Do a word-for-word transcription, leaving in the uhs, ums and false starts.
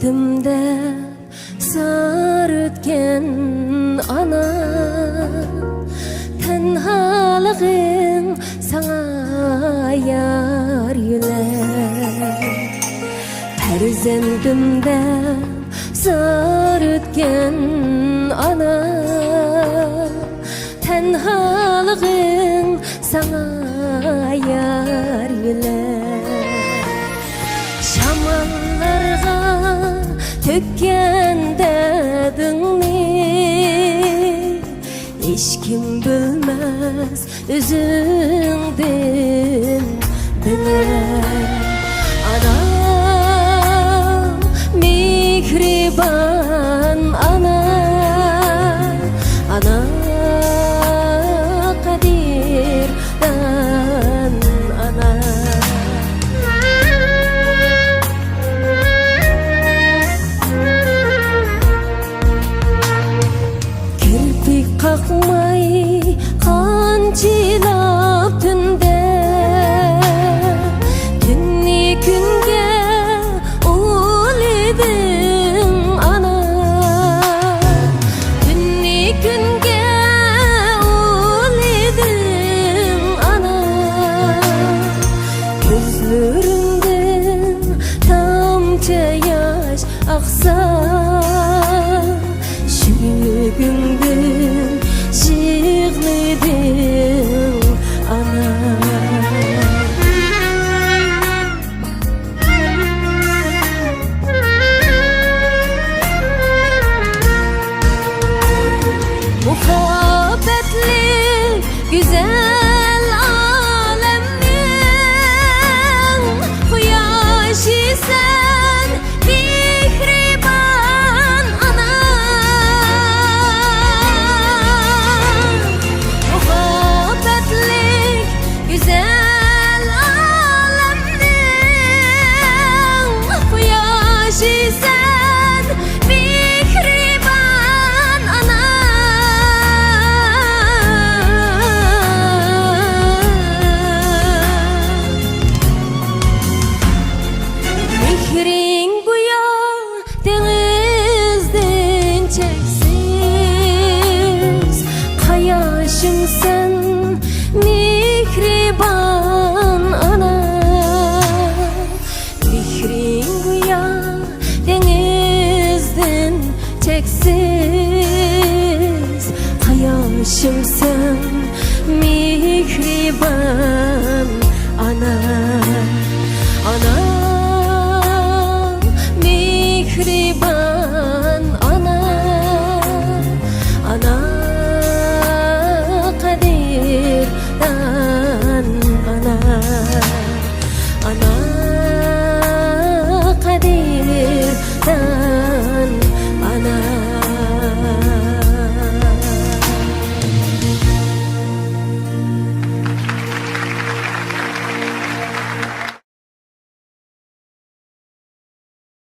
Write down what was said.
دىم دەپ زار ئۆتكەن ئانا، تەنھالىقىڭ ساڭا يار يۆلەر. پەرزەنتىم دەپ زار ئۆتكەن ئانا، تەنھالىقىڭ ساڭا يار يۆلەر. شاماللارغا تۆككەن دەردىڭنى ھېچكىم بىلمەس ئۆزۈڭدىن بىلەر. ئانا، مېھرىبان ئانا، ئانا، قەدىردان ئانا. كىرپىك قاقماي قانچىلاپ تۈندە، تۈننى كۈنگە ئۇلىدىڭ ئانا، تۈننى كۈنگە ئۇلىدىڭ ئانا. كۆزلىرىمدىن تامچە ياش ئاقسا، يۈرىكىڭدىن يىغلىدىڭ ئانا. مۇھەببەتلىك گۈزەل ئالەمنىڭ قۇياشى سەن، مېھرىبان ئانا. مۇھەببەتلىك گۈزەل ئالەمنىڭ قۇياشى سەن، مېھرىبان ئانا. مېھرىڭ گويا دېڭىزدىن چەكسىز، قاياشىم سەن، مېھرىبان ئانا. مېھرىڭ گويا دېڭىزدىن چەكسىز، قاياشىم سەن، مېھرىبان ئانا.